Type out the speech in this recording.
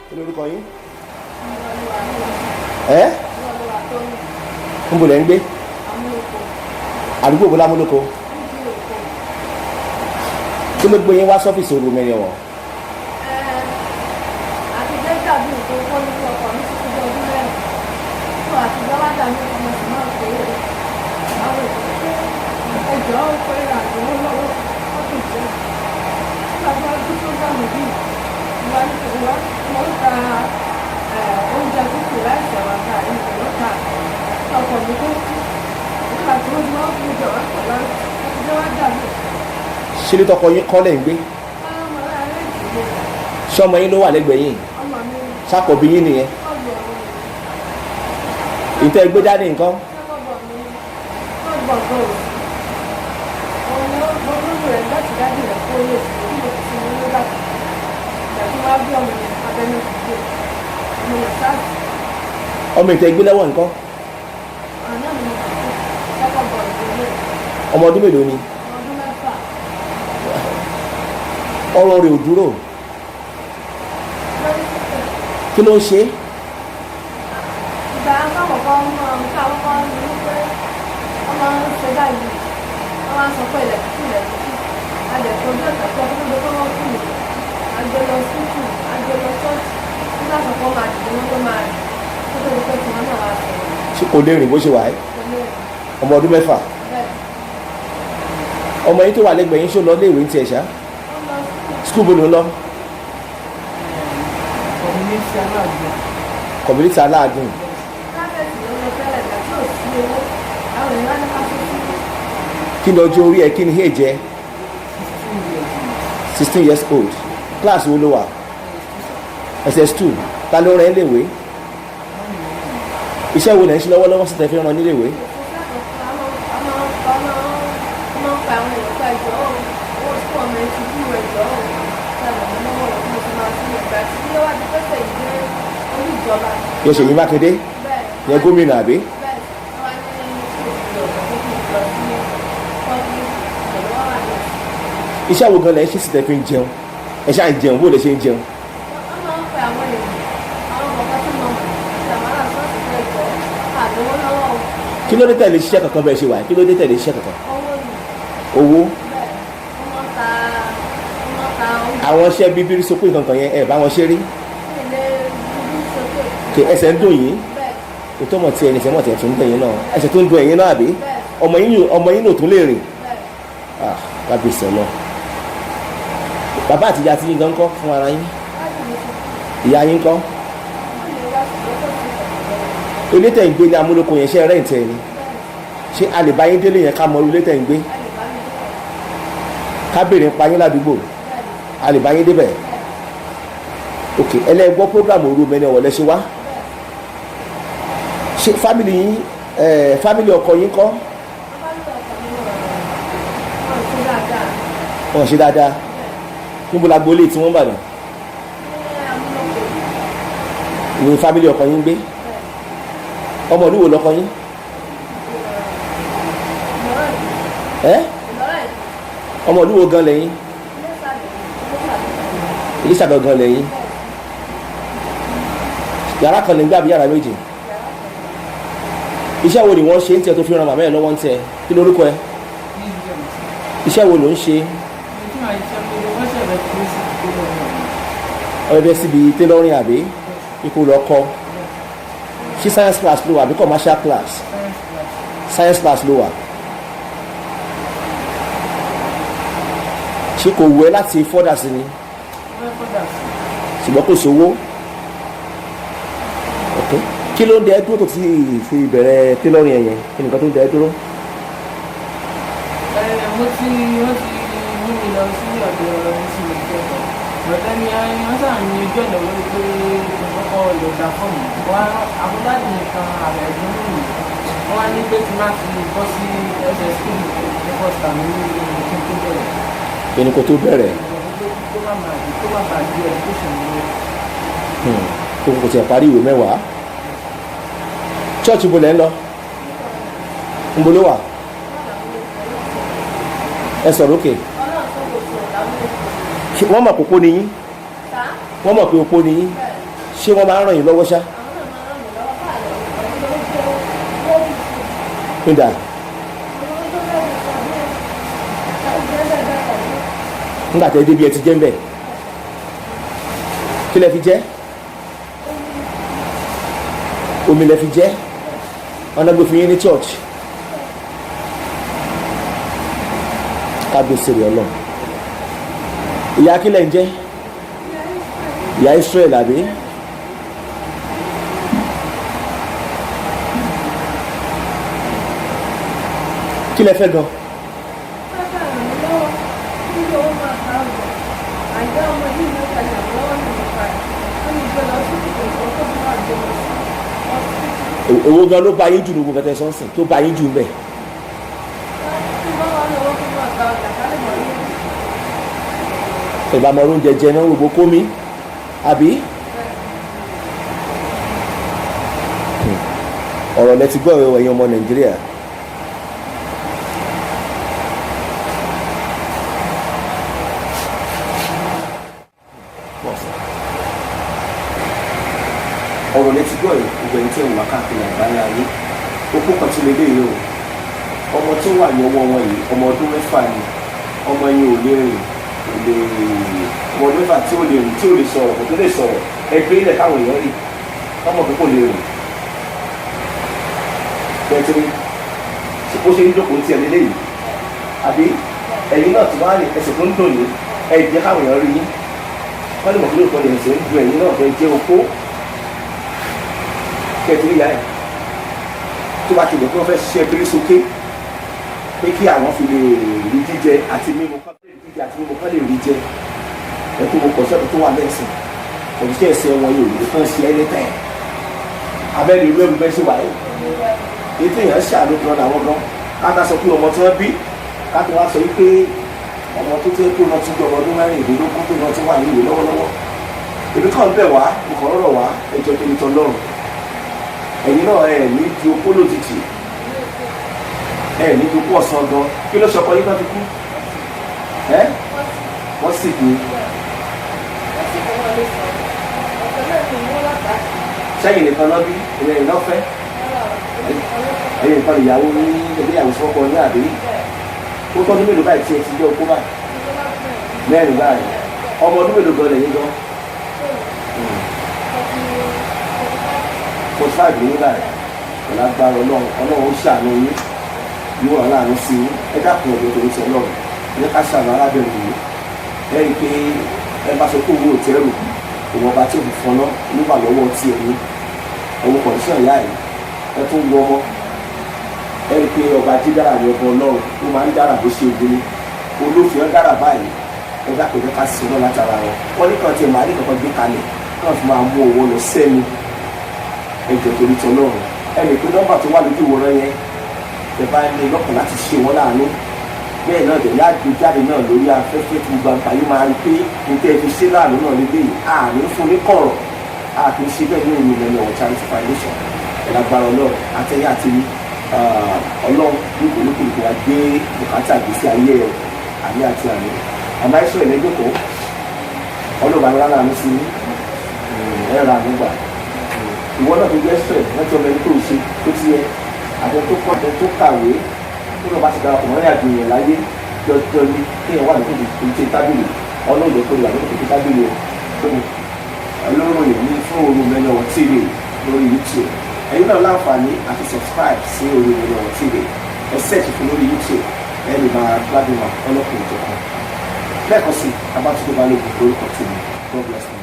Kí lorúkọ yín? Ẹ ń bolẹ̀ ń gbé àdúgbò bọ́lá múlòkó. Kí ló gbé yín wá sọ́fíìsì olùmẹ̀rin wọn? Àti dẹ́gbà bí nǹkan kọ́ ní ọkọ̀ mi ti kú ọdún 4 tó àti gbọ́wádà ní ọmọ sì máa pé àwọn ẹjọ́ ó pé àgbọ̀n lọ́wọ́ ọdún jẹ́ nígbà tí wọ́n dún prógámù yìí ìwà ìwà mo ń ta oúnjẹ tútù láìsí àwọn ata ìlú lọ́ta ọkọ̀ mi tó kú nígbà tí wọ́n ti wọ́n fi jọ wá pọ̀ lọ́wọ́ gbọ́wádà mi. Ṣé ló tọkọ yín kọ́ lẹ̀ ń gbé? Ọmọ rẹ̀ ìdílé. Ṣé ọmọ yín ló wà lẹ́gbẹ̀ẹ́ yín? Ọmọ mi. Ṣàkọ́bí yín nìyẹn? Ọgbọ̀n mi. Ìtẹ́ gbé dání nǹkan? Ọmọ ìtẹ́ gbé lọ́wọ́ nǹkan? Ọmọ ọdún mélòó ni? Ọrùn rẹ̀ ò dúró. Kí ló ń ṣe é? Ìgbà àkọ́kọ́ mọ́ ọmọ káwọn ní pé wọ́n máa ń ṣe báyìí, wọ́n máa ń sọ pé ilẹ̀ tútù, ilẹ̀ tútù, adẹ̀tọ́ ojú ọ̀tà tó ọdún tó wọ́n kú mi, àjọ lọ síkù, àjọ lọ ṣọ́ọ̀ṣì, nígbà tó kọ́ máa dìde wọ́n tó máa rìn tó tó di pé tiwọn náà wá sọ̀rọ̀. Ṣé kò lè rìn bó ṣe wà ẹ́? Kò lè. Ọmọ ọdún 6? Bẹ́ẹ̀. Ọmọ yín tó wà lẹ́gbẹ̀ẹ́ yín, ṣó lọ léèwé ń tiẹ̀ ṣá? Wọ́n lọ síkù. School bó ló ń lọ? Community aláàgbẹ̀. Community aláàdùn. Private ló lọ tẹ́lẹ̀, ìgbà tí ò sí owó àwọn èèyàn ní ká tó sí. Kí ni ọjọ́ orí ẹ? Kí ni age ẹ? 16 years. 16 years old. Class wo ló wà? SS2. Ta ló rẹ ń léèwé? Iṣẹ́ wo lẹ̀ ń ṣe lọ́wọ́lọ́wọ́ sí tẹ̀ fi ràn níléèwé? A máa ń pa àwọn èèyàn pa ẹjọ́ owó sí ọmọ ẹ̀ ti kú ẹjọ́ ṣàlọ̀ mọ́ lọ́wọ́ rẹ̀ bí mo ṣe máa sí ẹ̀gbà tí ó wá di pẹ́sẹ̀ ìdí orí ìjọba. Yóò Ṣèyí Mákindé? Bẹ́ẹ̀. Yẹn gómìnà àbí? Bẹ́ẹ̀, wọ́n á ní oṣù ọ̀sẹ̀ tó kù lọ sí public pẹ̀lú wọ́n wà ní. Iṣẹ́ wo gan lẹ̀ ń ṣe sí tẹ̀ fi ń jẹun? Ẹ ṣáà ń jẹun, bó lè ṣe ń jẹun? Wọ́n máa ń pe àwọn èèyàn, àwọn bàbá tí mo mọ̀ àti àwọn ará ṣọ́ọ̀ṣì fẹ́ jọ àlówó lọ́wọ́ o. Kí ló dé tẹ̀lé ṣiṣẹ́ kankan bẹ́ẹ̀ ṣe wà? Kí ló dé tẹ̀lé ṣiṣẹ́ kankan? Owó ni. Owó? Bẹ́ẹ̀, wọ́n máa ń ta oúnjẹ. Àwọn iṣẹ́ bíbí sókè kankan yẹn, ẹ bá wọn ṣe rí? Ilé bíbí sókè. Kì ẹsẹ̀ ń dùn yín? Bẹ́ẹ̀. Kò tó mọ̀ tí ẹni sẹ́mọ̀ tí ẹ̀ tún ń dùn yín náà, ẹsẹ̀ tó ń dùn ẹ̀yìn náà àbí? Bẹ́ẹ̀. Ọmọ yín ò tún lè rìn? Bẹ́ẹ̀. Ah, kábíyèsí ọlọ. Bàbá àti ìyá tí yín gan kọ́ fún ara yín? Láti lè fi. Ìyá yín kọ́? Wọ́n lè wá sí ọkọ̀ sí ìtàkùn. Ilé tẹ̀ ń gbé ní amúlòkọ yẹn, ṣé rent ẹ̀ ni? Ṣé a lè bá yín délé yẹn ká mọ ilé tẹ̀ ń gbé? A lè bá mi débẹ̀. Ká béèrè ń pa yín ládùúgbò? Bẹ́ẹ̀. A lè bá yín débẹ̀. Ok, ẹlẹ́gbọ́ program òru mẹ́ni ọ̀wọ̀ lẹ́ṣẹ̀ wá. Ṣé family yín, family ọkọ yín kọ́? Wọ́n bá ní ọkọ̀ mi wọ́n ṣe dáadáa. Wọ́n ṣe dáadáa? Níbo la gbolé tí wọ́n bàdàn? Ní amúlòkọ. Ní family ọkọ yín gbé? Bẹ́ẹ̀. Ọmọ ìlú wo lọkọ yín? Ìlọ́rẹ̀. Ẹ? Ìlọ́rẹ̀. Ọmọ ìlú wo gan lẹ́yìn? Iléṣà. Iléṣà gangan lẹ́yìn. Yàrá kan lè ń gbé àbí yàrá méjì? Iṣẹ́ wo ni wọ́n ṣe ń tiẹ̀ tó fi ran màmá ẹ̀ lọ́wọ́ ń tiẹ̀? Kí lorúkọ ẹ? Iṣẹ́ wo ló ń ṣe? Tí màá ṣiṣẹ́ pé wọ́n ṣẹ̀fẹ̀ tó sí tó lọ. Ọ̀rẹ́ síbi tailoring àbí ikú lọ kọ́? Ṣé science class ló wà àbí commercial class? Science class. Science class ló wà. Ṣé kò wù ẹ́ láti further sí ni? Wọ́n fẹ́ further sí. Ṣùgbọ́n kò sówó. Ok, kí ló ń dẹ dúró tó ti fi bẹ̀rẹ̀ tailoring yẹn? Kí nìkan tó ń dẹ dúró? Ẹ mo ti wọ́n ti mú mi lọ sí ọ̀dọ̀ ní ìjọba bọ̀dá ni wọ́n sàn ní ojú ọ̀nà wọlé pé mo kọ́kọ́ lọ gba fọ́ọ̀mù wá àbúdájì nìkan ààrẹ ẹ̀gbọ́n mi wọ́n wá ní pé tí má ti bọ́ sí ss two ní first term ní kí n tó bẹ̀rẹ̀. Kí ni kò tó bẹ̀rẹ̀? Kó má máa di kó má bàa di education mi. Kó kò tiẹ̀ parí ìwé 10. Church ibo lẹ́ ń lọ? Ń bo ló wà? Ẹ sọ̀rọ̀ òkè. Ṣé wọ́n mọ̀ pé opó ni yín? Wọ́n mọ̀ pé opó ni yín? Ṣé wọ́n máa ń ràn yín lọ́wọ́ ṣá? Nígbà nígbà tẹ́ débi, ẹ ti jẹ́ ń bẹ̀, kí lẹ fi jẹ́? Omi lẹ fi jẹ́? Ọ̀nà gbé fún yín ní church. Kábíyèsí rẹ̀ Ọlọ́run. Ìyá, kí lẹ̀ ń jẹ́? Ìyá Israel àbí? Kí lẹ fẹ́ gan? Bàbá ràn mí lọ́wọ́ kí owó máa ta ọjà. Àìdá ọmọ yìí ló tajà lọ́wọ́ ní ìpa ẹ̀. Wọ́n ní gbé lọ sí ìkòkò tó fi máa gbé lọ sí hospital. Èwo gan ló bá yín jù ní gbogbo kẹtẹ sọ́nsìn tó bá yín jù ń bẹ̀? Tí wọ́n wá lọ́wọ́ kí wọ́n ta ọjà ká lè mọ̀ ní Ìbámu oúnjẹ jẹ náà gbogbo kó mi àbí? Ọ̀rọ̀ lẹ ti gbọ́, ẹ̀yin ọmọ Nàìjíríà. Ọ̀rọ̀ lẹ ti gbọ́ yìí. Gbogbo ẹni tí ẹ̀ wà káàkiri àgbáńlá ayé, opó kan tún lè lé yìí o. Ọmọ tó wà ní ọwọ́ wọn yìí, ọmọ ọdún 6 ni. Ọmọ yìí ò lè rìn, kò lè. Ọmọ ọdún 6 tí ò lè rìn, tí ò lè sọ̀rọ̀, kò tó lè sọ̀rọ̀. Ẹgbẹ́ ilẹ̀ káwọn èèyàn rí ọmọ pé kò lè rìn. Bẹ́ẹ̀ tí bó ṣe ń jókòó tiẹ̀ lélẹ́yìí àbí? Ẹ̀yin náà ti wá ní ẹsẹ̀ tó ń dùn yín, ẹ jẹ́ káwọn èèyàn rí yín, wọ́n lè mọ̀ pé lóòótọ́ ni ẹsẹ̀ ń dùn ẹ̀yin náà fẹ́ jẹ́ opó. Kẹ́tìrì ìyá ẹ̀ tó bá tilẹ̀ pé wọ́n fẹ́ ṣiṣẹ́ kiri sókè pé kí àwọn fi lè rí jíjẹ àti mímu, kán lè rí jíjẹ àti mímu, kán lè rí jẹ. Ẹ tó mo kọ̀ sẹ́kù tó wà lẹ́sìn òṣìṣẹ́ ẹsẹ̀ wọn yóò lè kàn ṣe anytime abẹ́lé irú ẹ̀rù bẹ́ẹ̀ ṣe wáyé. Ètò èèyàn ṣàánú gan làwọn gan káta sọ pé ọmọ tí wọ́n bí, káta wá sọ wípé ọmọ tó tẹ́ tó náà tún jọ ọmọ ọdún 16 tó náà tún wà ní ìwé lọ́wọ́lọ́wọ́. Èmi kàn bẹ̀ wá, mo kàn rọ̀ wá, ẹjọ́ tó ní tọ́ lọ́rùn. Ẹ̀yin náà ẹ̀ ní di opó lójijì, ẹ̀ ní di opó ọ̀sán gan. Kí ló sọkọ yín náà fi kú? Ẹ́ wọ́n sì kú. Wọ́n sì kọ́ wọn lè sọ̀rọ̀. Ọ̀sẹ̀ náà ti mú látàkì. Sẹ́yìn nìkan náà bí ẹ̀yin náà fẹ́? Ẹ̀yin nìkan ìyàwó ní ìgbéyàwó sọ́kọ ní àbí? Ó tọ́jú mélòó báyìí tí ẹ ti jẹ́ opó báyìí? 4 báyìí. Ọmọ ọdún mélòó gan lẹ́yìn gan? 45 ní báyìí. Pẹ̀lú agbára Ọlọ́run, Ọlọ́run ó ṣàánú yín, yóò rán láàánú sí yín. Ẹ dákun, ọ̀dọ̀ tó ń sọ Ọlọ́run, ẹ jẹ́ ká ṣàánú arábìnrin yìí. Ẹ rí i pé ẹ bá sọ pé owó òtẹ́rù òun ọba tí òfin fọná ló wà lọ́wọ́ tí ẹ ní ẹ̀wọ̀n condition ìyá yìí. Ẹ tún wọ ọmọ, ẹ rí i pé ọba dídára ni ọba Ọlọ́run, ó máa ń dára bó ṣe wù ní olófin ọ̀ dára báyìí. Ẹ dákun, ẹ jẹ́ ká sin náà látara wọn. Wọ́n ní kàn tiẹ̀ máa ní kankan gbé kalẹ̀ kàn fi máa mú owó lọ sẹ́nu. Ẹ jọ̀ọ́, torí tọlọ́run, ẹ lè pe nọ́mbà tó wà lójú ìwòran yẹn ẹ bá ní lọ́kàn láti ṣe wọ́n láàánú. Bẹ́ẹ̀ náà dẹ̀ ní àgbéjáde náà lórí afẹ́fẹ́ tí gbogbo àgbáyé máa rí pé ní tẹ́ ẹ fi ṣe láàánú náà nílé yìí. Àní fún ní kọ̀rọ̀, a kì í ṣe bẹ́ẹ̀ ní òun ìlànà ọ̀wọ̀ Charity Foundation. Ẹ̀ lágbára Ọlọ́run, àtẹ̀yìn àti Ọlọ́run ní kòlókòlókò wa gbé bùkátà gbèsè ayé ẹ̀. Àmì àti àmì. Àmọ́ ẹ̀ṣọ́ ìlẹ́jọ́kọ̀ Ọlọ́run bá láàánú sí ẹ̀ ra àánú gbà. Ìwọ náà tó jẹ́ ẹ̀ṣọ́ rántí ọmọ ẹni tó ṣe tó ti yẹ, àti tó kọ́, àti tó kàwé, tó lọ́ bá ti darapọ̀ mọ́ ní àjò yẹn láyé jọjọ ní kéèyàn wà lókè tó tábìlì. Ọlọ́run jẹ́ kó lè wà lókè tó tábìlì o. Olóròyìn ní fún Òru Mẹ́lọ́wọ́ TV lórí YouTube. Ẹ̀yin náà láǹfààní àti subscribe sí Òru Mẹ́lọ́wọ́ TV. Ẹ search fún lórí YouTube, ẹ lè máa gbádùn wa ọlọ́kùnrin ìjọba. Lẹ́ẹ̀kan sí, Babátúndé Balógun lórúkọ tèmi. God bless me.